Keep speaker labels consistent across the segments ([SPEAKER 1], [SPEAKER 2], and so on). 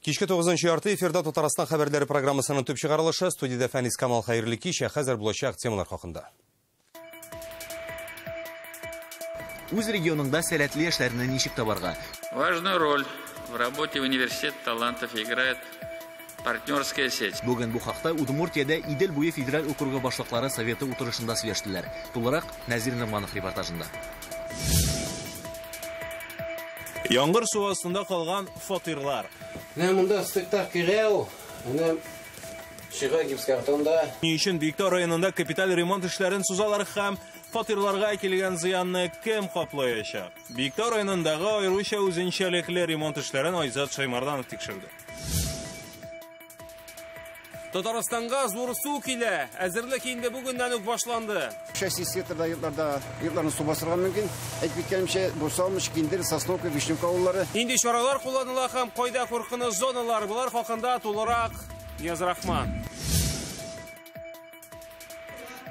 [SPEAKER 1] Кичке 9:30 эфирда Татарстан хәбәрләре программасының төп чыгарылышы. Студиядә Фәнис Камал, хәерле кич. Хәзер булачак темалар хакында.
[SPEAKER 2] Үз регионыңда сәләтле яшьләрне ничек табарга?
[SPEAKER 3] Важную роль в работе университет талантов играет партнерская сеть.
[SPEAKER 2] Бүген бу хакта Удмуртиядә Идел буе федераль округы башлыклары советы утырышында сөйләштеләр. Тулырак Нәзир Нурманов репортажында.
[SPEAKER 4] Яңгыр суы астында калган фатирлар.
[SPEAKER 5] Менә монда стыктар кирәү, менә чыга гипс-картонда.
[SPEAKER 4] Ни өчен Биектау районында капиталь ремонт эшләрен сузалар һәм фатирларга килгән зыянны кем каплаячак? Биектау районындагы аеруча үзенчәлекле ремонт эшләрен Айзат Шаймарданов тикшерде.
[SPEAKER 6] Татарстанга зур су килә. Әзерлек инде бүгеннән үк башланды.
[SPEAKER 7] Шәхси секторда йортларда йортларны су басырга мөмкин. Әйтеп киткәнемчә, Бурсалмыш, Киндер, Сосновка, Вишневка авыллары.
[SPEAKER 6] Нинди чаралар кулланыла һәм кайда куркыныч зоналар? Булар хакында тулырак Нияз Рахман.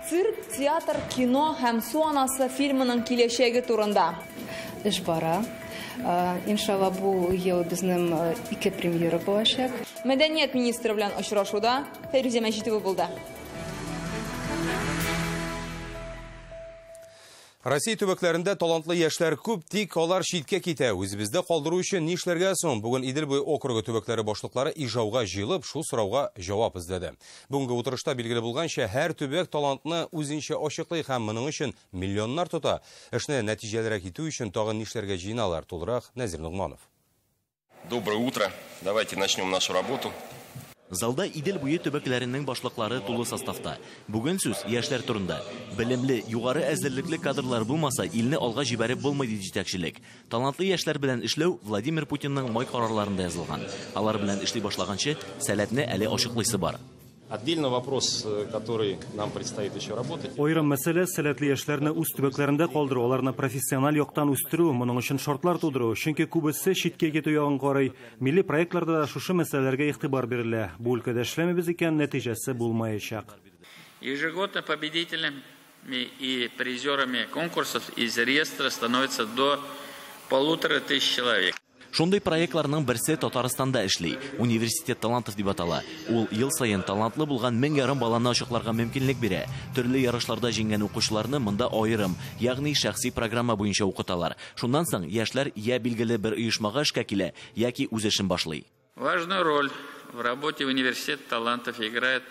[SPEAKER 8] Цирк, театр, кино һәм су анасы фильмының киләчәге турында.
[SPEAKER 9] Эш бара. Иншалла, бу ел безнең ике премьера булачак.
[SPEAKER 8] Мәдәният министры белән очрашуда Фәйрүзә Мәҗитова булды.
[SPEAKER 1] Россия төбәкләрендә талантлы яшьләр күп, тик алар читкә китә. Үзебездә калдыру өчен нишләргә соң? Бүген Идел буе округы төбәкләре башлыклары Ижауга җыелып, шул сорауга җавап эзләде. Бүгенге утырышта билгеле булганча, һәр төбәк талантны үзенчә ачыклый һәм моның өчен миллионнар тота. Эшне нәтиҗәлерәк итү өчен тагын нишләргә җыеналар? Тулырак Нәзир Ногманов.
[SPEAKER 10] Доброе утро. Давайте начнем нашу работу.
[SPEAKER 2] Залда Идел буе төбәкләренең башлыклары тулы составта. Бүген сүз яшьләр турында. Белемле, югары әзерлекле кадрлар булмаса, илне алга җибәреп булмый, ди җитәкчелек. Талантлы яшьләр белән эшләү Владимир Путинның май карарларында язылган. Алар белән эшли башлаганчы, сәләтне әле ачыклыйсы бар.
[SPEAKER 10] Отдельно вопрос, который нам предстоит еще работать.
[SPEAKER 11] Аерым мәсьәлә сәләтле яшьләрне үз төбәкләрендә калдыру, аларны профессиональ яктан үстерү, моның өчен шартлар тудыру. Чөнки күбесе читкә китү ягын карый. Милли проектларда да шушы мәсьәләләргә игътибар бирелә. Бу өлкәдә эшләмибез икән, нәтиҗәсе булмаячак.
[SPEAKER 3] Ежегодно победителями и призерами конкурсов из реестра становится до 1500 человек.
[SPEAKER 2] Шундый проектларның берсе Татарстанда эшли. Университет талантов дип атала. Ул ел саен талантлы булган 1500 баланы ачыкларга мөмкинлек бирә. Төрле ярышларда җиңгән укучыларны монда аерым, ягъни шәхси программа буенча укыталар. Шуннан соң яшьләр я билгеле бер оешмага эшкә килә, яки үз эшен башлый.
[SPEAKER 3] Важную роль в работе университет талантов играет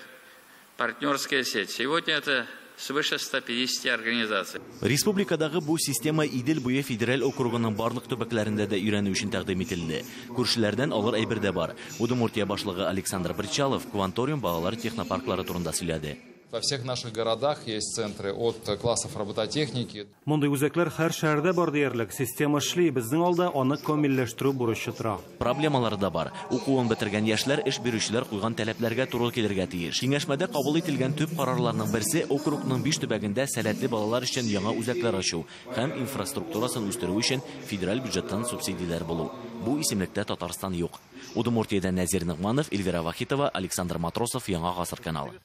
[SPEAKER 3] партнерская сеть. Сегодня это свыше 150 организаций.
[SPEAKER 2] Республикадагы бу система Идел буе федераль округының барлык төбәкләрендә дә өйрәнү өчен тәкъдим ителде. Күршеләрдән алыр әйбер дә бар. Удмуртия башлыгы Александр Бричалов Кванториум балалар технопарклары турында сөйләде.
[SPEAKER 12] Во всех наших городах есть центры от классов робототехники.
[SPEAKER 11] Мондый үзәкләр һәр шәһәрдә бар диярлек. Система эшли, безнең алда аны камилләштерү бурычы тора.
[SPEAKER 2] Проблемалары да бар. Укуын бетергән яшьләр эш бирүчеләр куйган таләпләргә туры килергә тиеш. Киңәшмәдә кабул ителгән төп карарларның берсе округның 5 төбәгендә сәләтле балалар өчен яңа үзәкләр ачу һәм инфраструктурасын үстерү өчен федераль бюджеттан субсидияләр булу. Бу исемлектә Татарстан юк. Удмуртиядән Нәзир Ногманов, Эльвира Вахитова, Александр Матросов, Яңа Гасыр каналы.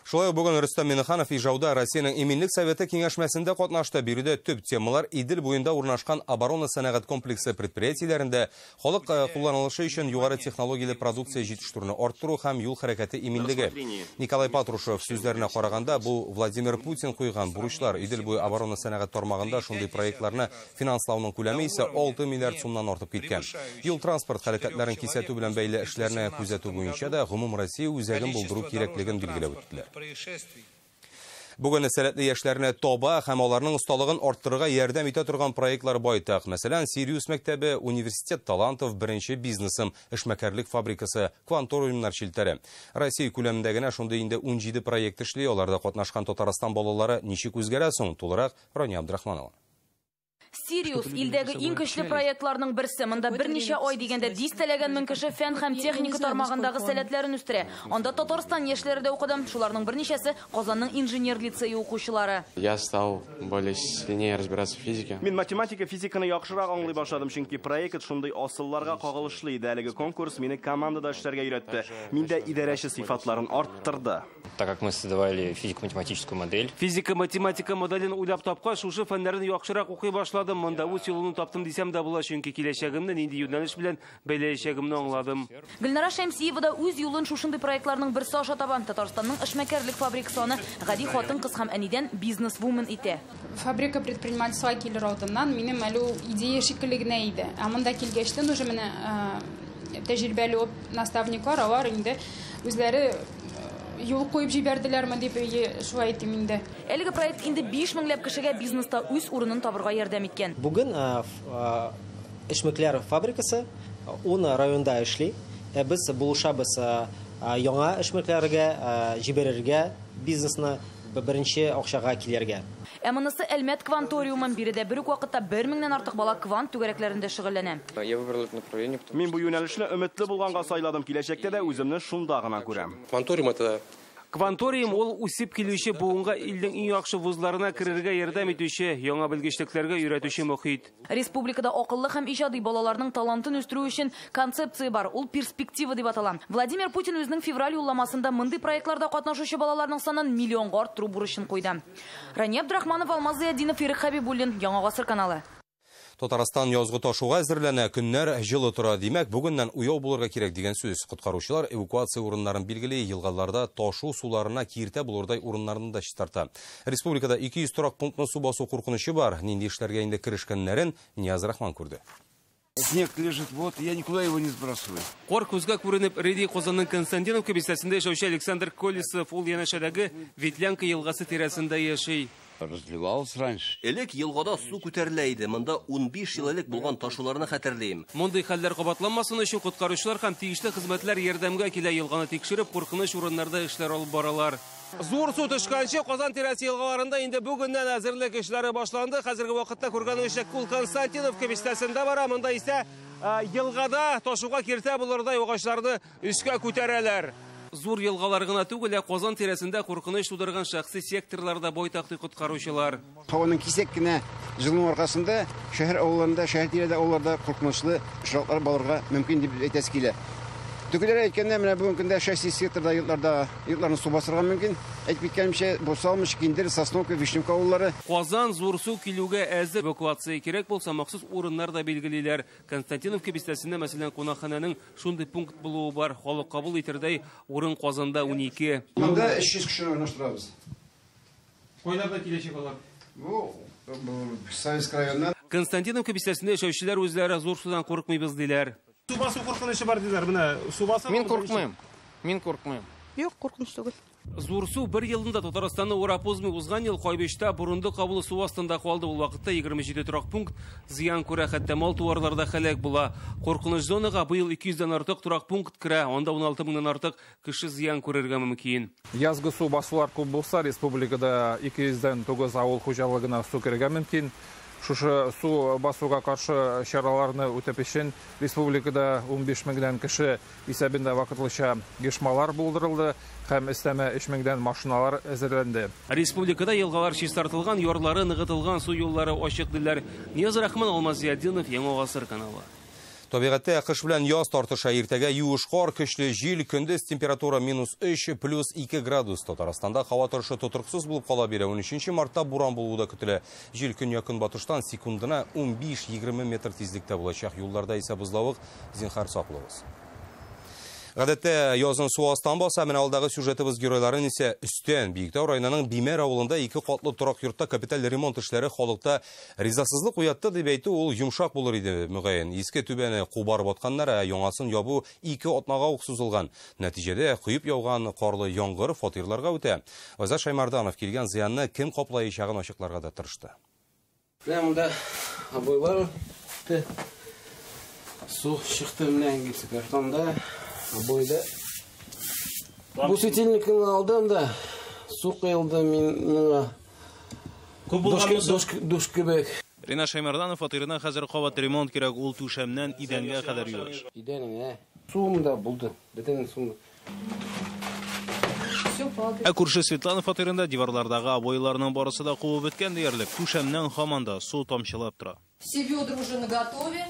[SPEAKER 1] Шулай ук бүген Рөстәм Миңнеханов Ижауда Россиянең Иминлек советы киңәшмәсендә катнашты. Биредә төп темалар Идел буенда урнашкан оборона сәнәгать комплексы предприятиеләрендә халык кулланылышы өчен югары технологияле продукция җитештерүне арттыру һәм юл хәрәкәте иминлеге. Николай Патрушев сүзләренә караганда, бу Владимир Путин куйган бурычлар. Идел буе оборона сәнәгать тармагында шундый проектларны финанслауның күләме исә 6 миллиард сумнан артып киткән. Юл транспорт хәрәкәтләрен кисәтү белән бәйле эшләрне күзәтү буенча да гомум Россия үзәген булдыру кирәклеген билгеләп үттеләр. Бүген сәләтле яшьләрне таба һәм аларның осталыгын арттырырга ярдәм итә торган проектлар байтак. Мәсәлән, Сириус мәктәбе, Университет талантов, беренче бизнесым, эшмәкәрлек фабрикасы, кванториумнар челтәре. Россия күләмендә генә шундый инде 17 проект эшли, аларда катнашкан Татарстан балалары ничек үзгәрә соң? Тулырак Рания Абдрахманова.
[SPEAKER 13] Сириус илдәге иң көчле проектларның берсе. Монда берничә ай дигәндә дистәләгән мең кеше фән һәм техника тармагындагы сәләтләрен үстерә. Анда Татарстан яшьләре дә укыды. Шуларның берничәсе Казанның инженер лицее укучылары.
[SPEAKER 14] Я стал более сильнее разбираться в физике.
[SPEAKER 15] Мин математика, физиканы яхшырак аңлый башладым, чөнки проект шундый асылларга кагылышлы иде. Әлеге конкурс мине командада эшләргә өйрәтте. Миндә идарәче сыйфатларын арттырды.
[SPEAKER 14] Так как мы создавали физико-математическую модель.
[SPEAKER 6] Физика-математика моделен уйлап тапкач, шушы фәннәрне яхшырак укый башладым. башладым. Монда үз юлымны таптым дисәм дә була, чөнки киләчәгемне нинди юнәлеш белән бәйләячәгемне аңладым.
[SPEAKER 13] Гөлнара Шәмсиева да үз юлын шушындый проектларның берсе аша таба. Татарстанның эшмәкәрлек фабрикасы аны гади хатын-кыз һәм әнидән бизнес-вумен итә.
[SPEAKER 16] Фабрика предпринимательства килер алдыннан минем әле ул идея шикелле генә иде. Ә монда килгәчтен уже менә тәҗрибәле наставниклар, алар инде үзләре юл куеп җибәрделәрме дип шулай әйтим инде.
[SPEAKER 13] Әлеге проект инде 5 меңләп кешегә бизнеста үз урынын табырга ярдәм иткән.
[SPEAKER 17] Бүген эшмәкләр фабрикасы 10 районда эшли. Без булышабыз яңа эшмәкләргә җибәрергә бизнесны беренче акчага килергә.
[SPEAKER 13] Ә монысы Әлмәт кванториумы. Биредә бер үк вакытта 1 меңнән артык бала квант түгәрәкләрендә шөгыльләнә.
[SPEAKER 14] Я выбрал это направление, потому
[SPEAKER 15] Мин бу юнәлешне өметле булганга сайладым. Киләчәктә дә үземне шунда гына күрәм.
[SPEAKER 10] Кванториум это
[SPEAKER 6] Кванториум ул үсеп килүче буынга илнең иң яхшы вузларына керергә ярдәм итүче, яңа белгечлекләргә өйрәтүче мохит.
[SPEAKER 13] Республикада акыллы һәм иҗади балаларның талантын үстерү өчен концепция бар. Ул перспектива дип атала. Владимир Путин үзенең февраль юлламасында мондый проектларда катнашучы балаларның санын миллионга арттыру бурычын куйды. Рания Абдрахманова, Алмаз Зыятдинов, Ирек Хәбибуллин, Яңа Гасыр каналы.
[SPEAKER 1] Татарстан язгы ташуга әзерләнә, көннәр җылы тора. Димәк, бүгеннән уяу булырга кирәк дигән сүз. Коткаручылар эвакуация урыннарын билгели, елгаларда ташу суларына киртә булырдай урыннарны да чистарта. Республикада 200 торак пунктны су басу куркынычы бар. Нинди эшләргә инде керешкәннәрен Нияз Рахман күрде.
[SPEAKER 18] Снег лежит, вот, я никуда его не сбрасываю.
[SPEAKER 6] Кар күзгә күренеп эри Казанның Константиновка бистәсендә яшәүче Александр Колесов ул янәшәдәге Ветлянка елгасы тирәсендә яши.
[SPEAKER 18] Разливалось раньше.
[SPEAKER 19] Элек елгада су күтәрелә иде. Монда 15 ел элек булган ташуларны хәтерлим.
[SPEAKER 6] Мондый хәлләр кабатланмасын өчен коткаручылар һәм тиешле хезмәтләр ярдәмгә килә. Елганы тикшереп, куркыныч урыннарда эшләр алып баралар. Зур су төшкәнче Казан тирәсе елгаларында инде бүгеннән әзерлек эшләре башланды. Хәзерге вакытта күргәнегезчә Кул Константиновка бистәсендә бара. Монда исә елгада ташуга киртә булырдай агачларны өскә күтәрәләр. Зур елгалар гына түгел, ә Казан тирәсендә куркыныч тудырган шәхси секторларда байтак коткаручылар.
[SPEAKER 7] Һаваның кисәк кенә җылыну аркасында шәһәр авылларында, шәһәр тирәдә авылларда куркынычлы очраклар булырга мөмкин дип әйтәсе килә. Төгәлрәк әйткәндә, менә бүгенге көндә шәхси секторда йортларда йортларны су басырга мөмкин. Әйтеп киткәнемчә, Бусалмыш, Киндер, Сосновка, Вишневка авыллары.
[SPEAKER 6] Казан зур су килүгә әзер. Эвакуация кирәк булса, махсус урыннар да билгелиләр. Константиновка бистәсендә, мәсәлән, кунакханәнең шундый пункт булуы бар. Халык кабул итердәй урын Казанда 12.
[SPEAKER 7] Монда 300 кешене урнаштырабыз.
[SPEAKER 6] Кайларда киләчәк алар?
[SPEAKER 7] Бу Советск районыннан.
[SPEAKER 6] Константиновка бистәсендә яшәүчеләр үзләре зур судан курыкмыйбыз диләр. Су басу куркынычы бар диләр. Менә су баса.
[SPEAKER 5] Мин куркмыйм. Мин куркмыйм.
[SPEAKER 20] Юк, куркыныч түгел.
[SPEAKER 6] Зур су бер елында Татарстанны урап узмый. Узган ел Кайбычта Борындык авылы су астында калды. Ул вакытта 27 торак пункт зыян күрә, хәтта мал-туарлар да һәлак була. Куркыныч зонага быел 200дән артык торак пункт керә. Анда 16 меңнән артык кеше зыян күрергә мөмкин.
[SPEAKER 21] Язгы су басулар күп булса, республикада 209 авыл хуҗалыгына су керергә мөмкин. Шушы су басуга каршы чараларны үтәп өчен республикада 15 меңдән кеше исәбендә вакытлыча оешмалар булдырылды һәм өстәмә 3 меңдән машиналар әзерләнде.
[SPEAKER 6] Республикада елгалар чистартылган, ярлары ныгытылган, су юллары ачык диләр. Нияз Рахман, Алмаз Зиятдинов, Яңа Гасыр каналы.
[SPEAKER 1] Табигатьтә кыш белән яз тартыша. Иртәгә юеш кар, көчле җил, көндез температура -3, +2 градус. Татарстанда һава торышы тотрыксыз булып кала бирә. 13 мартта буран булуы да көтелә. Җил көньяк-көнбатыштан секундына 15-20 метр тизлектә булачак. Юлларда исә бозлавык, зинһар саклыгыз. Гадәттә язын су астан баса, менә алдагы сюжетыбыз геройларын исә өстән. Биектау районының Бимәр авылында 2 катлы торак йортта капиталь ремонт эшләре халыкта ризасызлык уятты дип әйтү ул йомшак булыр иде мөгаен. Иске түбәне кубарып атканнар, ә яңасын ябу 2 атнага ук сузылган. Нәтиҗәдә коеп яуган карлы яңгыр фатирларга үтә. Айзат Шаймарданов килгән зыянны кем каплаячагын ачыкларга да тырышты.
[SPEAKER 5] Менә монда обойлар су чыкты менә гипсокартонда. Обойда. Бу светильникны алдым да, су куелды миңа. Душ кебек.
[SPEAKER 4] Ринат Шаймарданов фатирына хәзер кабат ремонт кирәк, ул түшәмнән идәнгә кадәр юеш.
[SPEAKER 5] Идәнеңә. Су монда булды. Бөтен су.
[SPEAKER 4] Ә күрше Светлана фатирында диварлардагы обойларның барысы да кубып беткән диярлек. Түшәмнән һаман да су тамчылап тора.
[SPEAKER 22] Все ведра уже наготове.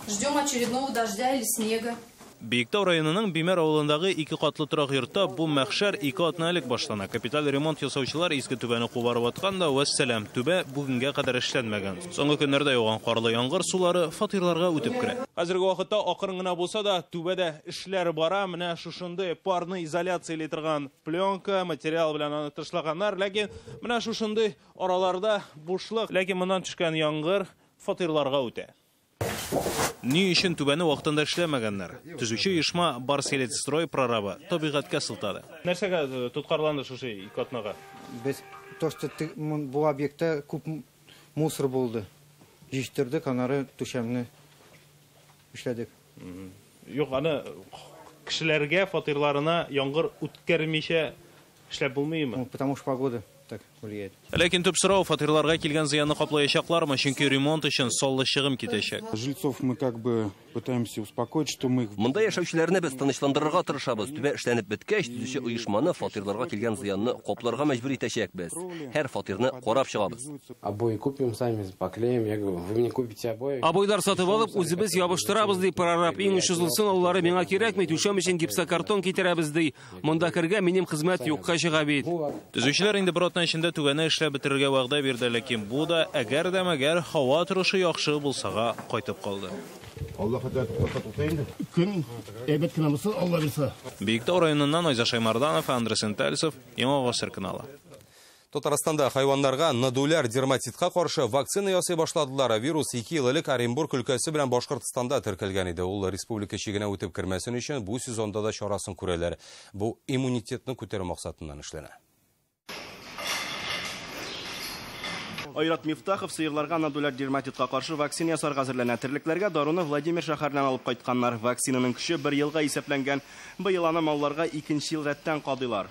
[SPEAKER 22] Ждем очередного дождя или снега.
[SPEAKER 4] Биектау районының Бимәр авылындагы ике катлы торак йортта бу мәхшәр 2 атна элек башлана. Капиталь ремонт ясаучылар иске түбәне кубарып аткан да, вәссәлам, түбә бүгенгә кадәр эшләнмәгән. Соңгы көннәрдә яуган карлы яңгыр сулары фатирларга үтеп керә. Хәзерге вакытта акрын гына булса да түбәдә эшләр бара. Менә шушындый парны изоляцияләй торган пленка, материал белән аны тышлаганнар, ләкин менә шушындый араларда бушлык. Ләкин моннан төшкән яңгыр фатирларга үтә. Ни өчен түбәне вакытында эшләмәгәннәр? Төзүче оешма Барселетстрой прорабы табигатькә сылтады. Нәрсәгә тоткарланды шушы ике атнага?
[SPEAKER 20] Без то, что бу объектта күп мусор булды. Җыештырдык, аннары түшәмне эшләдек.
[SPEAKER 4] Юк, аны кешеләргә фатирларына яңгыр үткәрмичә эшләп булмыймы?
[SPEAKER 20] Потому что погода так влияет.
[SPEAKER 4] Ләкин төп сорау фатирларга килгән зыянны каплаячаклармы? Чөнки ремонт өчен саллы чыгым китәчәк.
[SPEAKER 22] Жильцов мы как бы пытаемся успокоить, что мы
[SPEAKER 19] Монда яшәүчеләрне без тынычландырырга тырышабыз. Түбә эшләнеп беткәч, төзүче оешманы фатирларга килгән зыянны капларга мәҗбүр итәчәкбез. Һәр фатирны карап чыгабыз.
[SPEAKER 5] Обои купим сами, поклеим. Я говорю, вы мне купите обои.
[SPEAKER 6] Обойлар сатып алып, үзебез ябыштырабыз, ди прораб. Иң очсызлысын аллары миңа кирәкми, түшәм өчен гипсокартон китерәбез, ди. Монда кергә минем хезмәт юкка чыга бит.
[SPEAKER 4] Төзүчеләр инде бер атна эчендә түбәне эшләп бетерергә вәгъдә бирде, ләкин бу да әгәр дә мәгәр һава торышы яхшы булсага кайтып калды.
[SPEAKER 23] Алла хәтта инде. Көн әйбәт кенә булсын, Алла бирсә.
[SPEAKER 4] Биектау районыннан Айза Шаймарданов, Андрей Сентальцев, Яңа Гасыр каналы.
[SPEAKER 1] Татарстанда хайваннарга нодуляр дерматитка каршы вакцина ясый башладылар. Вирус 2 ел элек Оренбург өлкәсе белән Башкортстанда теркәлгән иде. Ул республика чигенә үтеп кермәсен өчен бу сезонда да чарасын күрәләр. Бу иммунитетны күтәрү максатыннан эшләнә.
[SPEAKER 15] Айрат Мифтахов сыерларга нодуляр дерматитка каршы вакцина ясарга әзерләнә. Терлекләргә даруны Владимир шәһәреннән алып кайтканнар. Вакцинаның көче 1 елга исәпләнгән. Быел аны малларга 2-нче ел рәттән кадыйлар.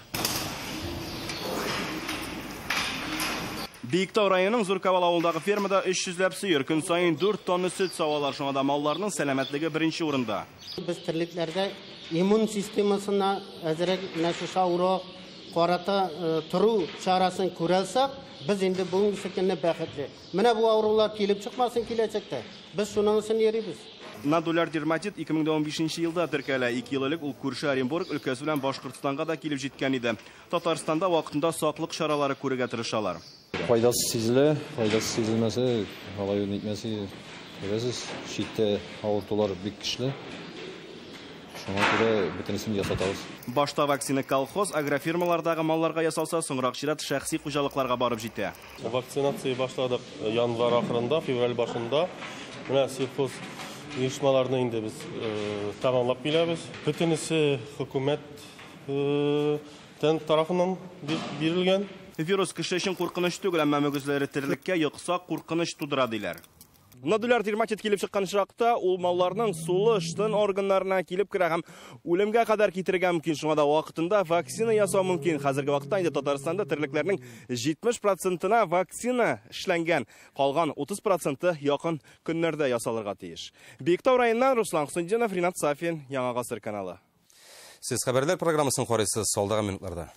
[SPEAKER 15] Биектау районының Зур Кавал авылындагы фермада 300 ләп сыер көн саен 4 тонна сөт савалар. Шуңа да малларның сәламәтлеге беренче урында.
[SPEAKER 24] Без терлекләргә иммун системасына әзерәк менә шушы авыруга карата тору чарасын күрәлсәк, без инде бүгенге көнне бәхетле. Менә бу авырулар килеп чыкмасын киләчәктә. Без шуның өчен йөрибез.
[SPEAKER 15] Нодуляр дерматит 2015 елда теркәлә. 2 ел элек ул күрше Оренбург өлкәсе белән Башкортстанга да килеп җиткән иде. Татарстанда вакытында саклык чаралары күрергә тырышалар.
[SPEAKER 25] Файдасы сизелә, файдасы сизелмәсә, алай нитмәсе, күрәсез, читтә авыртулар бик көчле. Шуңа күрә бөтенесен ясатабыз.
[SPEAKER 15] Башта вакцина колхоз, агрофирмалардагы малларга ясалса, соңрак чират шәхси хуҗалыкларга барып җитә.
[SPEAKER 26] Вакцинация башладык январь ахырында, февраль башында. Менә сельхоз оешмаларны инде без тәмамлап киләбез. Бөтенесе хөкүмәт тарафыннан бирелгән.
[SPEAKER 15] Вирус кеше өчен куркыныч түгел, әмма мөгезләре терлеккә йокса куркыныч тудыра диләр. Нодуляр дерматит килеп чыккан очракта ул малларның сулыш, тын органнарына килеп керә һәм үлемгә кадәр китерергә мөмкин. Шуңа да вакытында вакцина ясау мөмкин. Хәзерге вакытта инде Татарстанда терлекләрнең 70%-на вакцина эшләнгән. Калган 30% якын көннәрдә ясалырга тиеш. Биектау районыннан Руслан Хусендинов, Ринат Сафин, Яңа Гасыр каналы.
[SPEAKER 1] Сез хәбәрләр программасын карыйсыз алдагы минутларда.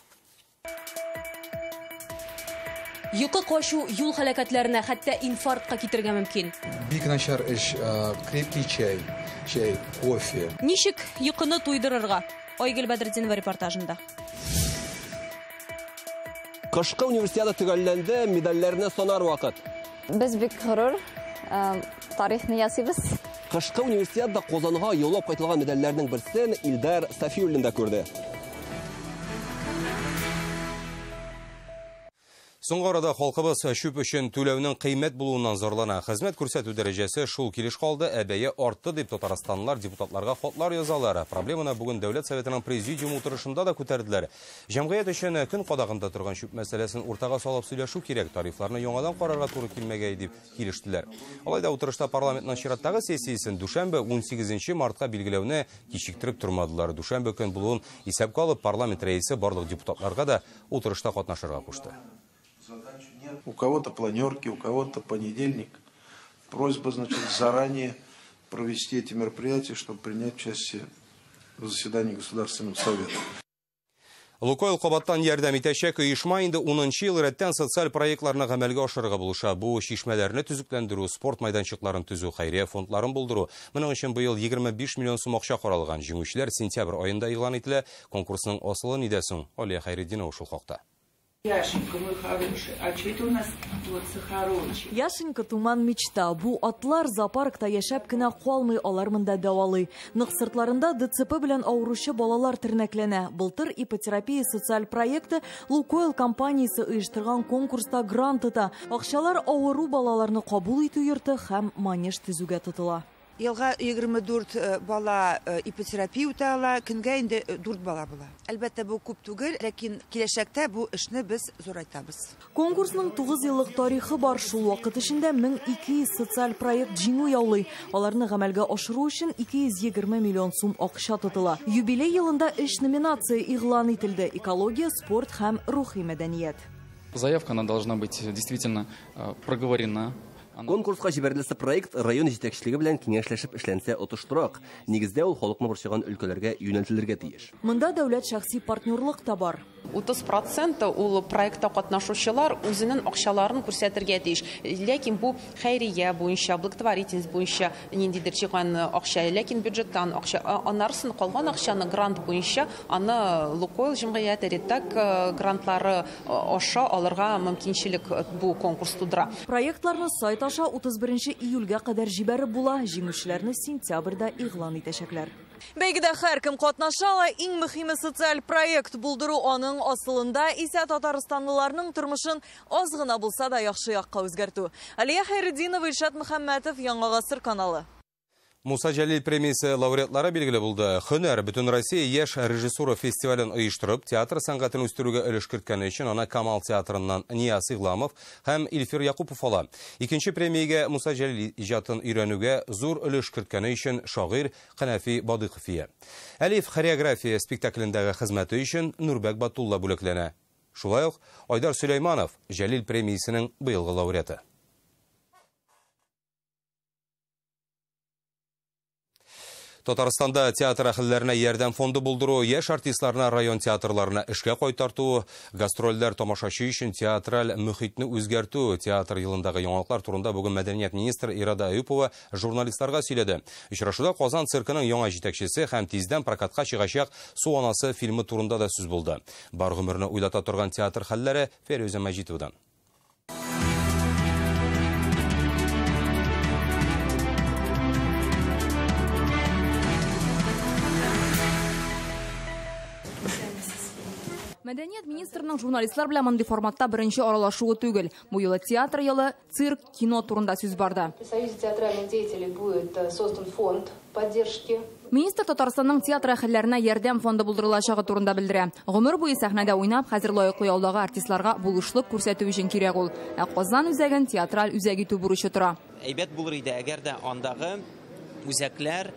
[SPEAKER 27] Йокы качу юл һәлакәтләренә, хәтта инфарктка китерергә мөмкин.
[SPEAKER 28] Бик начар эш, крепкий чай, кофе.
[SPEAKER 27] Ничек йокыны туйдырырга? Айгөл Бәдретдинова репортажында.
[SPEAKER 19] Кышкы универсиада төгәлләнде, медальләрне санар вакыт.
[SPEAKER 29] Без бик горур, тарихны ясыйбыз.
[SPEAKER 19] Кышкы универсиада Казанга яулап кайтылган медальләрнең берсен Илдар Сафиуллин да күрде.
[SPEAKER 1] Соңгы арада халкыбыз чүп өчен түләүнең кыйммәт булуыннан зарлана. Хезмәт күрсәтү дәрәҗәсе шул килеш калды, ә бәя артты дип татарстанлылар депутатларга хатлар язалар. Проблеманы бүген Дәүләт Советының президиум утырышында да күтәрделәр. Җәмгыять өчен көн кадагында торган чүп мәсьәләсен уртага салып сөйләшү кирәк, тарифларны яңадан карарга туры килмәгәе дип килештеләр. Алай да утырышта парламентның чираттагы сессиясен дүшәмбе 18 мартка билгеләүне кичектереп тормадылар. Дүшәмбе көн булуын исәпкә алып, парламент рәисе барлык депутатларга да утырышта катнашырга кушты.
[SPEAKER 30] У кого-то планерки, у кого-то понедельник. Просьба, значит, заранее провести эти мероприятия, чтобы принять участие в заседании Государственного совета.
[SPEAKER 1] Лукойл кабаттан ярдәм итәчәк. Оешма инде 10 ел рәттән социаль проектларны гамәлгә ашырырга булыша. Бу чишмәләрне төзекләндерү, спорт майданчыкларын төзү, хәйрия фондларын булдыру. Моның өчен быел 25 миллион сум акча каралган. Җиңүчеләр сентябрь аенда игълан ителә. Конкурсның асылы нидә соң? Алия Хәйретдинова шул хакта.
[SPEAKER 2] Яшенька, мой хороший, а что это у нас вот сахарочек?
[SPEAKER 3] Яшенька, туман, мечта. Бу атлар зоопаркта яшәп кенә калмый, алар монда дәвалый. Нык сыртларында ДЦП белән авыручы балалар тернәкләнә. Былтыр ипотерапия социаль проекты Лукойл компаниясе оештырган конкурста грант тота. Акчалар авыру балаларны кабул итү йорты һәм манеж төзүгә тотыла.
[SPEAKER 2] Елга 24 бала ипотерапия үтә ала, көнгә инде 4 бала була. Әлбәттә, бу күп түгел, ләкин киләчәктә бу эшне без зурайтабыз.
[SPEAKER 3] Конкурсның 9 еллык тарихы бар. Шул вакыт эчендә 1200 социаль проект җиңү яулый. Аларны гамәлгә ашыру өчен 220 миллион сум акча тотыла. Юбилей елында 3 номинация игълан ителде: экология, спорт һәм рухи мәдәният.
[SPEAKER 8] Заявка она должна быть действительно проговорена.
[SPEAKER 19] Конкурска җибәреләсе проект район җитәкчелеге белән киңәшләшеп эшләнсә отышлырак. Нигездә ул халыкны борчыган өлкәләргә юнәлтелергә тиеш.
[SPEAKER 3] Монда дәүләт шәхси партнерлык та бар.
[SPEAKER 9] 30% ул проектта катнашучылар үзенең акчаларын күрсәтергә тиеш. Ләкин бу хәйрия буенча, благотворительность буенча ниндидер чыган акча, ләкин бюджеттан акча, аннарысын калган акчаны грант буенча аны Лукойл җәмгыяте, Ретак грантлары аша алырга мөмкинчелек бу конкурс тудыра.
[SPEAKER 3] Проектларны сайт аша 31 июльгә кадәр җибәреп була. Җиңүчеләрне сентябрьдә игълан итәчәкләр. Бәйгедә һәркем катнаша ала. Иң мөһиме социаль проект булдыру, аның асылында исә татарстанлыларның тормышын аз гына булса да яхшы якка үзгәртү. Алия Хәйретдинова, Илшат Мөхәммәтов, Яңа Гасыр каналы.
[SPEAKER 1] Муса Җәлил премиясе лауреатлары билгеле булды. Һөнәр Бөтенроссия яшь режиссура фестивален оештырып, театр сәнгатен үстерүгә өлеш керткәне өчен аны Камал театрыннан Нияз Игламов һәм Илфир Якупов ала. Икенче премиягә Муса Җәлил иҗатын өйрәнүгә зур өлеш керткәне өчен шагыйрь Канәфи Бадыйков ия. Әлиф хореография спектаклендәге хезмәте өчен Нурбәк Батулла бүләкләнә. Шулай ук Айдар Сөләйманов Җәлил премиясенең быелгы лауреаты. Татарстанда театр әһелләренә ярдәм фонды булдыру, яшь артистларны район театрларына эшкә кайтарту, гастрольләр тамашачы өчен театраль мөхитне үзгәртү, театр елындагы яңалыклар турында бүген мәдәният министры Ирада Әюпова журналистларга сөйләде. Очрашуда Казан циркының яңа җитәкчесе һәм тиздән прокатка чыгачак Су анасы фильмы турында да сүз булды. Бар гомерне уйлата торган театр хәлләре Фәрүзә Мәҗитовадан.
[SPEAKER 13] Мәдәният министрының журналистлар белән мондый форматта беренче аралашуы түгел. Бу юлы театр елы, цирк, кино турында сүз барды.
[SPEAKER 10] В Союзе театральных деятелей будет создан фонд поддержки.
[SPEAKER 13] Министр Татарстанның театр әһелләренә ярдәм фонды булдырылачагы турында белдерә. Гомер буе сәхнәдә уйнап, хәзер лаеклы ялдагы артистларга булышлык күрсәтү өчен кирәк ул. Ә Казан үзәген театраль үзәк итү бурычы тора.
[SPEAKER 11] Әйбәт булыр иде, әгәр дә андагы үзәкләр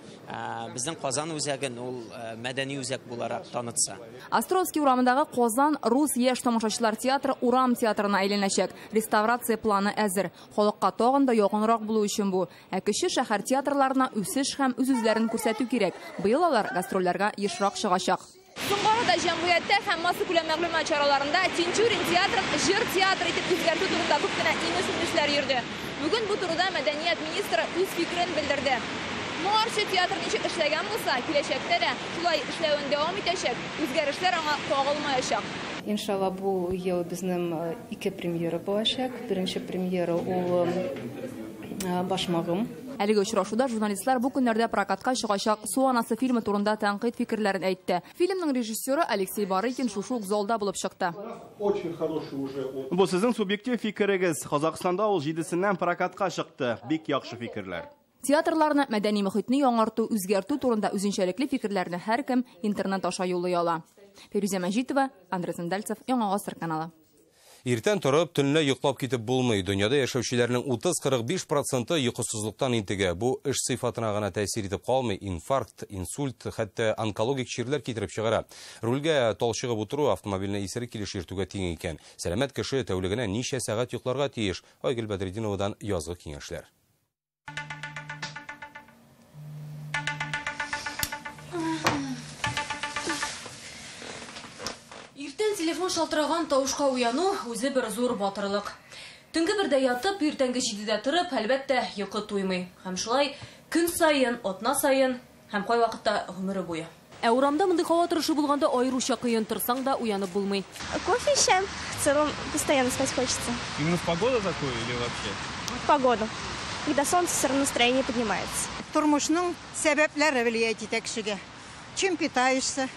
[SPEAKER 11] безнең Казан үзәген ул мәдәни үзәк буларак танытса.
[SPEAKER 13] Островский урамындагы Казан рус яшь тамашачылар театры урам театрына әйләнәчәк. Реставрация планы әзер. Халыкка тагын да якынрак булу өчен бу. Ә кече шәһәр театрларына үсеш һәм үз-үзләрен күрсәтү кирәк. Быел алар гастрольләргә ешрак чыгачак. Соңгы арада җәмгыятьтә һәм массакүләм мәгълүмат чараларында Тинчурин театрын җыр театры итеп үзгәртү турында күп кенә имеш-мимешләр йөрде. Бүген бу турыда мәдәният министры үз фикерен белдерде. Моңарчы театр ничек эшләгән булса, киләчәктә дә шулай эшләвен дәвам итәчәк, үзгәрешләр аңа кагылмаячак.
[SPEAKER 10] Иншалла, бу ел безнең ике премьера булачак. Беренче премьера ул Башмагым.
[SPEAKER 13] Әлеге очрашуда журналистлар бу көннәрдә прокатка чыгачак Су анасы фильмы турында тәнкыйть фикерләрен әйтте. Фильмның режиссеры Алексей Барыкин шушы ук залда булып чыкты.
[SPEAKER 15] Бу сезнең субъектив фикерегез. Казакстанда ул 7-сеннән прокатка чыкты. Бик яхшы фикерләр.
[SPEAKER 13] Театрларны, мәдәни мөхитне яңарту, үзгәртү турында үзенчәлекле фикерләрне һәркем интернет аша юллый ала. Фирүзә Мәҗитова, Андрей Зендальцев, Яңа Гасыр каналы.
[SPEAKER 1] Иртән торып, төнлә йоклап китеп булмый. Дөньяда яшәүчеләрнең 30-45% йокысызлыктан интегә. Бу эш сыйфатына гына тәэсир итеп калмый, инфаркт, инсульт, хәтта онкологик чирләр китереп чыгара. Рульгә талчыгып утыру автомобильне исерек килеш йөртүгә тиң икән. Сәламәт кеше тәүлегенә ничә сәгать йокларга тиеш? Айгөл Бәдретдиновадан язгы киңәшләр.
[SPEAKER 27] Телефон шалтыраган тавышка уяну үзе бер зур батырлык. Төнге бердә ятып, иртәнге 7дә торып, әлбәттә, йокы туймый. Һәм шулай көн саен, атна саен һәм кайвакытта гомере буе. Ә урамда мондый һава торышы булганда аеруча кыен, торсаң да уянып булмый.
[SPEAKER 5] Кофе эчәм, в целом постоянно спать хочется.
[SPEAKER 4] Именно в погоду такую или вообще?
[SPEAKER 5] В погоду. Когда солнце, все равно настроение поднимается.
[SPEAKER 7] Тормышның сәбәпләре влияет итә кешегә. Чем питаешься,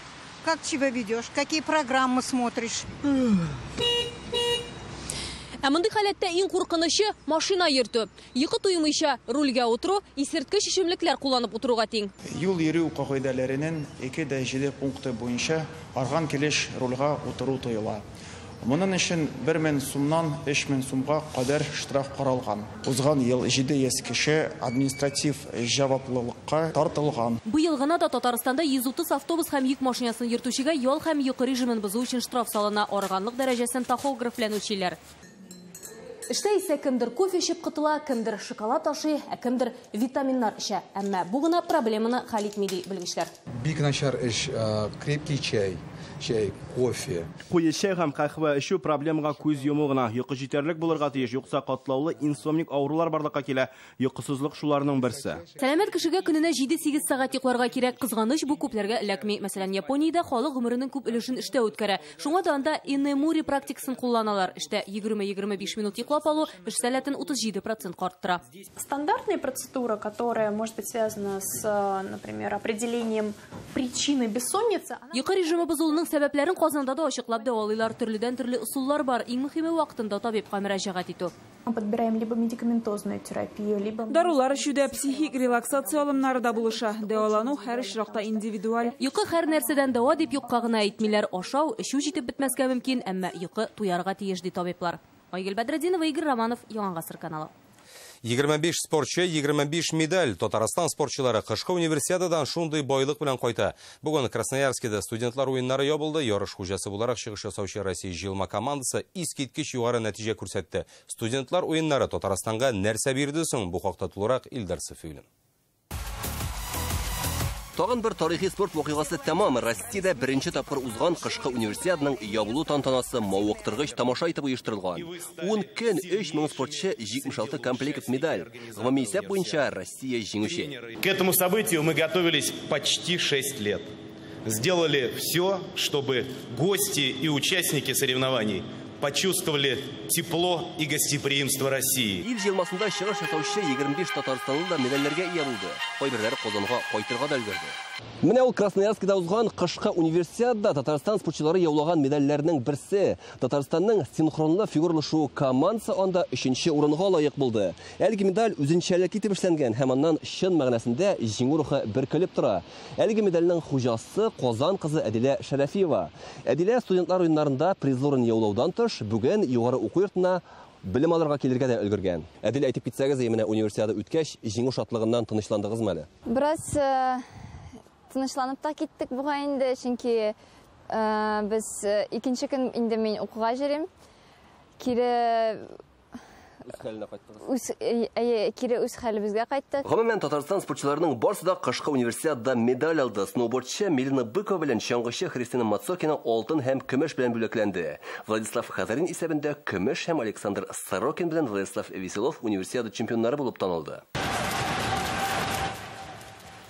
[SPEAKER 7] как себя ведешь, какие программы смотришь.
[SPEAKER 27] Ә мондый халәттә иң куркынычы машина йөртү. Йокы туймыйча рульгә утыру, исерткеч эчемлекләр кулланып утыруга тиң.
[SPEAKER 12] Юл йөрү кагыйдәләренең 2.7 пункты буенча арган килеш рульгә утыру тыела. Моның өчен 1000 сумнан 3000 сумга кадәр штраф каралган. Узган ел 700 кеше административ җаваплылыкка тартылган.
[SPEAKER 27] Быел гына да Татарстанда 130 автобус һәм йөк машинасын йөртүчегә ял һәм йокы режимын бозу өчен штраф салына. Арыганлык дәрәҗәсен тахограф белән үлчиләр. Эштә исә кемдер кофе эчеп котыла, кемдер шоколад ашый, ә кемдер витаминнар эчә. Әмма бу гына проблеманы хәл итми, ди белгечләр.
[SPEAKER 28] Бик начар эш, крепкий чәй, кофе.
[SPEAKER 15] Куе чәй һәм каһвә эчү проблемага күз йому гына. Йокы җитәрлек булырга тиеш, юкса катлаулы инсомник авырулар барлыкка килә. Йокысызлык шуларның берсе.
[SPEAKER 27] Сәламәт кешегә көненә 7-8 сәгать йокларга кирәк. Кызганыч, бу күпләргә эләкми. Мәсәлән, Япониядә халык гомеренең күп өлешен эштә үткәрә. Шуңа да анда инемури практикасын кулланалар. Эштә 20-25 минут йоклап алу эш сәләтен 37% арттыра.
[SPEAKER 14] Стандартная процедура, которая может быть связана с, например, определением причины бессонницы.
[SPEAKER 27] Йокы режимы бозылуның сәбәпләрен Казанда да ачыклап дәвалыйлар. Төрледән төрле ысуллар бар. Иң мөһиме вакытында табибка мөрәҗәгать итү.
[SPEAKER 14] Мы подбираем либо медикаментозную терапию, либо
[SPEAKER 16] дарулар эчүдә психик релаксация алымнары да булыша. Дәвалану һәр очракта индивидуаль.
[SPEAKER 27] Йокы һәр нәрсәдән дәва дип юкка гына әйтмиләр. Ашау, эчү җитеп бетмәскә мөмкин, әмма йокы туярга тиеш, ди табиблар. Айгөл Бәдретдинова, Игорь Романов, Яңа Гасыр каналы.
[SPEAKER 1] 25 спортчы, 25 медаль. Татарстан спортчылары кышкы универсиададан шундый байлык белән кайта. Бүген Красноярскида студентлар уеннары ябылды. Ярыш хуҗасы буларак чыгыш ясаучы Россия җыелма командасы искиткеч югары нәтиҗә күрсәтте. Студентлар уеннары Татарстанга нәрсә бирде соң? Бу хакта тулырак Илдар Сафиуллин.
[SPEAKER 19] Тагын бер тарихи спорт вакыйгасы тәмам. Россиядә беренче тапкыр узган кышкы универсиаданың ябылу тантанасы мавыктыргыч тамаша итеп оештырылган. 10 көн 3000 спортчы, 76 комплект медаль. Гомуми исәп буенча Россия җиңүче.
[SPEAKER 17] К этому событию мы готовились почти 6 лет. Сделали все, чтобы гости и участники соревнований почувствовали тепло и гостеприимство России.
[SPEAKER 19] Ил җыелмасында чыгыш ясаучы 25 татарстанлы да медальләргә ия булды. Кайберләре Казанга кайтырга да өлгерде. Менә ул Красноярскида узган кышкы универсиадада Татарстан спортчылары яулаган медальләрнең берсе. Татарстанның синхронлы фигуралы шуу командасы анда 3нче урынга лаек булды. Әлеге медаль үзенчәлекле итеп эшләнгән һәм аннан чын мәгънәсендә җиңү рухы бөркелеп тора. Әлеге медальнең хуҗасы Казан кызы Әдилә Шәрәфиева. Әдилә студентлар уеннарында призлы урын яулаудан тыш бүген югары уку йортына белем алырга килергә дә өлгергән. Әдилә, әйтеп китсәгез, менә универсиада үткәч, җиңү шатлыгыннан тынычландыгызмы әле?
[SPEAKER 29] Бераз тынычланып та киттек бугай инде, чөнки без икенче көн инде мин укуга йөрим. Кире
[SPEAKER 19] үз хәленә кайттыгыз.
[SPEAKER 29] Кире үз хәлебезгә кайттык.
[SPEAKER 19] Гомумән, Татарстан спортчыларының барысы да кышкы универсиадада медаль алды. Сноубордчы Милена Быкова белән чаңгычы Христина Мацокина алтын һәм көмеш белән бүләкләнде. Владислав Хазарин исәбендә көмеш һәм Александр Сорокин белән Владислав Веселов универсиада чемпионнары булып танылды.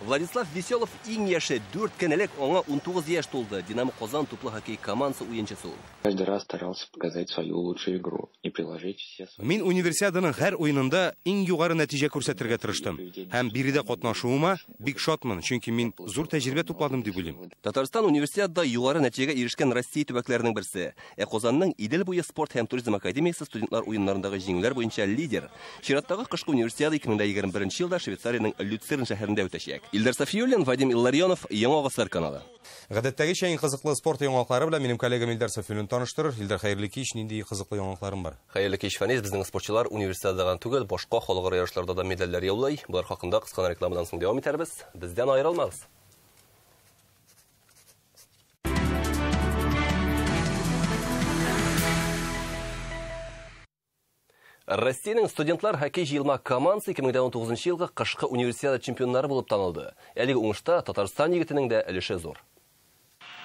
[SPEAKER 19] Владислав Веселов иң яше, 4 көн элек аңа 19 яшь тулды. Динамо Казан туплы хоккей командасы уенчысы ул.
[SPEAKER 18] Каждый раз старался показать свою лучшую игру и приложить все свои.
[SPEAKER 1] Мин универсиаданың һәр уенында иң югары нәтиҗә күрсәтергә тырыштым. Һәм биредә катнашуыма бик шатмын, чөнки мин зур тәҗрибә тупладым дип уйлыйм.
[SPEAKER 19] Татарстан универсиадада югары нәтиҗәгә ирешкән Россия төбәкләренең берсе. Ә Казанның Идел буе спорт һәм туризм академиясе студентлар уеннарындагы җиңүләр буенча лидер. Чираттагы кышкы универсиада 2021 елда Швейцариянең Люцерн шәһәрендә үтәчәк. Илдар Сафиуллин, Вадим Илларионов, Яңа Гасыр каналы.
[SPEAKER 1] Гадәттәгечә иң кызыклы спорт яңалыклары белән минем коллегам Илдар Сафиуллин таныштырыр. Илдар, хәерле кич, нинди кызыклы яңалыкларым бар?
[SPEAKER 19] Хәерле кич, Фәнис. Безнең спортчылар универсиадада гына түгел, башка халыкара ярышларда да медальләр яулый. Болар хакында кыска рекламадан соң дәвам итәрбез. Бездән аерылмагыз. Россиянең студентлар хоккей җыелма командасы 2019 елгы кышкы универсиада чемпионнары булып танылды. Әлеге уңышта Татарстан егетенең дә өлеше зур.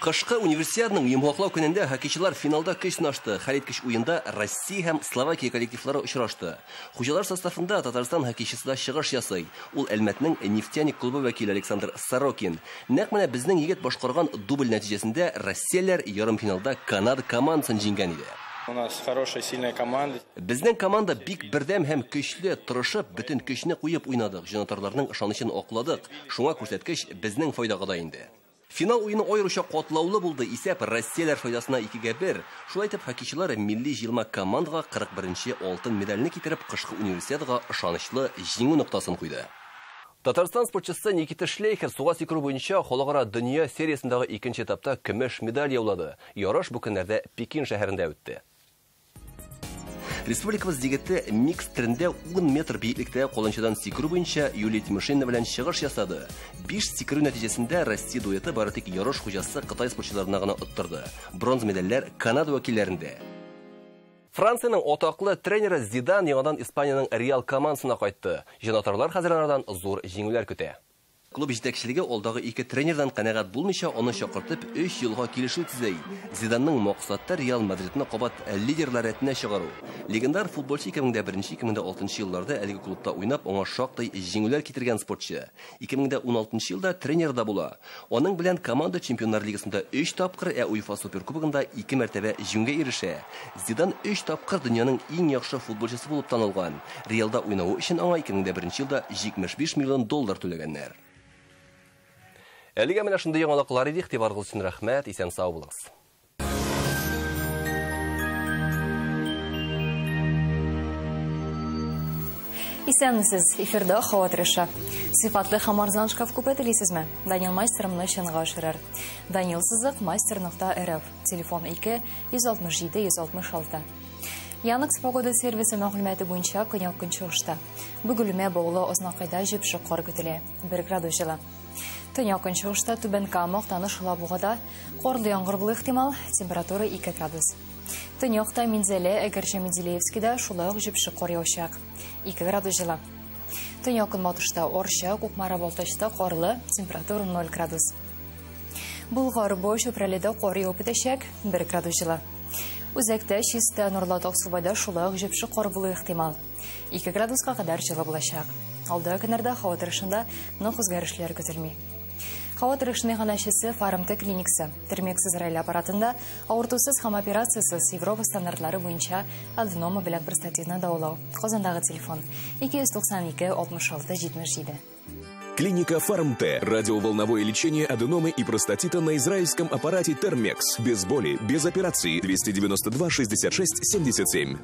[SPEAKER 19] Кышкы универсиаданың йомгаклау көнендә хоккейчылар финалда көч сынашты. Хәлиткеч уенда Россия һәм Словакия коллективлары очрашты. Хуҗалар составында Татарстан хоккейчысы да чыгыш ясый. Ул Әлмәтнең Нефтяник клубы вәкиле Александр Сорокин. Нәкъ менә безнең егет башкарган дубль нәтиҗәсендә россияләр ярымфиналда Канада командасын җиңгән иде.
[SPEAKER 12] У нас хорошая, сильная команда.
[SPEAKER 19] Безнең команда бик бердәм һәм көчле, тырышып, бөтен көчне куеп уйнадык. Җанатарларның ышанычын акладык. Шуңа күрсәткеч безнең файдага да инде. Финал уены аеруча катлаулы булды. Исәп россияләр файдасына 2-1. Шулай итеп, хоккейчылар милли җыелма командага 41-нче алтын медальне китереп, кышкы универсиадага ышанычлы җиңү ноктасын куйды. Татарстан спортчысы Никита Шлейхер суга сикерү буенча халыкара дөнья сериясендәге икенче этапта көмеш медаль яулады. Ярыш бу көннәрдә Пекин шәһәрендә үтте. Республикабыз егете микс төрендә 10 метр биеклектә каланчадан сикерү буенча Юлия Тимошенко белән чыгыш ясады. 5 сикерү нәтиҗәсендә Россия дуэты бары тик ярыш хуҗасы Кытай спортчыларына гына оттырды. Бронза медальләр Канада вәкилләрендә. Франциянең атаклы тренеры Зидан яңадан Испаниянең Реал командасына кайтты. Җанатарлар хәзер анардан зур җиңүләр көтә. Клуб җитәкчелеге алдагы ике тренердан канәгать булмыйча, аны чакыртып 3 елга килешү төзи. Зиданның максаты Реал Мадридны кабат лидерлар рәтенә чыгару. Легендар футболчы 2001-2006 елларда әлеге клубта уйнап, аңа шактый җиңүләр китергән спортчы. 2016 елда тренер да була. Аның белән команда Чемпионнар лигасында 3 тапкыр, ә УЕФА Суперкубогында 2 мәртәбә җиңүгә ирешә. Зидан 3 тапкыр дөньяның иң яхшы футболчысы булып танылган. Реалда уйнавы өчен аңа 2001 елда 75 миллион доллар түләгәннәр. Әлегә менә шундый яңалыклар иде. Игътибарыгыз өчен рәхмәт. Исән сау булыгыз.
[SPEAKER 2] Исәнмесез. Эфирда һава торышы. Сыйфатлы һәм арзан шкаф күпе телисезме? Данил мастер моны чынга ашырыр. Данил сызык мастер.рф. Телефон 2 167 166. Яндекс погода сервисы мәгълүматы буенча көньяк көнчыгышта. Бөгелмә Баулы Азнакайда җепшек кар көтелә. 1 градус җылы. Төньяк көнчыгышта Түбән Кама, Актаныш, Алабугада карлы яңгыр булу ихтимал, температура 2 градус. Төньякта Минзәлә, Әгерҗе, Менделеевскида шулай ук җепшек кар явачак. 2 градус җылы. Төньяк көнбатышта Орча, Кукмара, Балтачта карлы, температура 0 градус. Болгар, Бой, Чүпрәледә кар явып бетәчәк, 1 градус җылы. Үзәктә, Чиста, Нурлат, Аксубайда шулай ук җепшек кар булу ихтимал. 2 градуска кадәр җылы булачак. Алдагы көннәрдә һава торышында нык үзгәрешләр көтелми. Һава торышының иганәчесе Фармт клиникасы. Термикс Израиль аппаратында авыртусыз һәм операциясез Европа стандартлары буенча аденома белән простатитны дәвалау. Казандагы телефон 292 66 77.
[SPEAKER 6] Клиника Фармт. Радиоволновое лечение аденомы и простатита на израильском аппарате Термекс. Без боли, без операции. 292 66 77.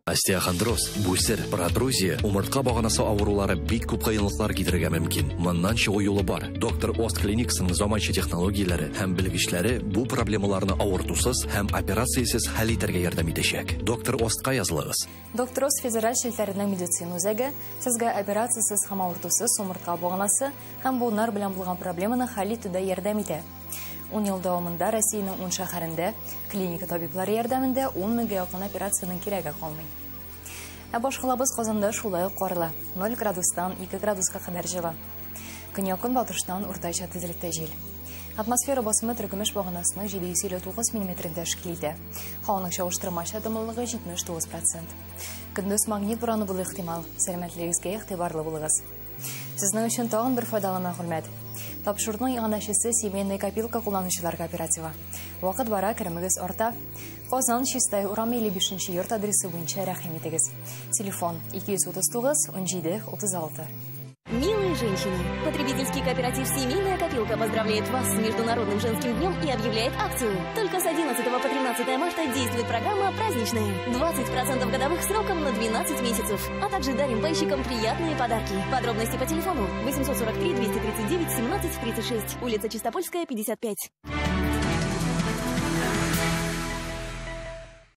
[SPEAKER 20] Остеохондроз, бүсер, протрузия, умыртка баганасы авырулары бик күп кыенлыклар китерергә мөмкин. Моннан чыгу юлы бар. Доктор Ост клиникасының заманча технологияләре һәм белгечләре бу проблемаларны авыртусыз һәм операциясез хәл итәргә ярдәм итәчәк. Доктор Остка язылыгыз.
[SPEAKER 2] Доктор Ост федераль челтәренең медицина үзәге сезгә операциясез һәм авыртусыз умыртка баганасы һәм буыннар белән булган проблеманы хәл итүдә ярдәм итә. 10 ел дәвамында Россиянең 10 шәһәрендә клиника табиблары ярдәмендә 10 меңгә якын операциянең кирәге калмый. Ә башкалабыз Казанда шулай ук карлы. 0 градустан 2 градуска кадәр җылы. Көньяк көнбатыштан уртача тизлектә җил. Атмосфера басымы Төркемеш баганасының 759 мм тәшкил итә. Һаваның чагыштырмача дымлылыгы 79%. Көндез магнит бураны булу ихтимал. Сәламәтлегегезгә игътибарлы булыгыз. Сезнең өчен тагын бер файдалы мәгълүмат. Тапшыруның иганәчесе Семейная копилка кулланучылар кооперативы. Вакыт бара, керемегез арта. Казан, Чистай урамы 55 йорт адресы буенча рәхим итегез. Телефон 239 17 36.
[SPEAKER 21] Милые женщины, потребительский кооператив «Семейная копилка» поздравляет вас с Международным женским днем и объявляет акцию. Только с 11 по 13 марта действует программа «Праздничная». 20% годовых сроком на 12 месяцев. А также дарим пайщикам приятные подарки. Подробности по телефону 843 239 17 36, улица Чистопольская, 55.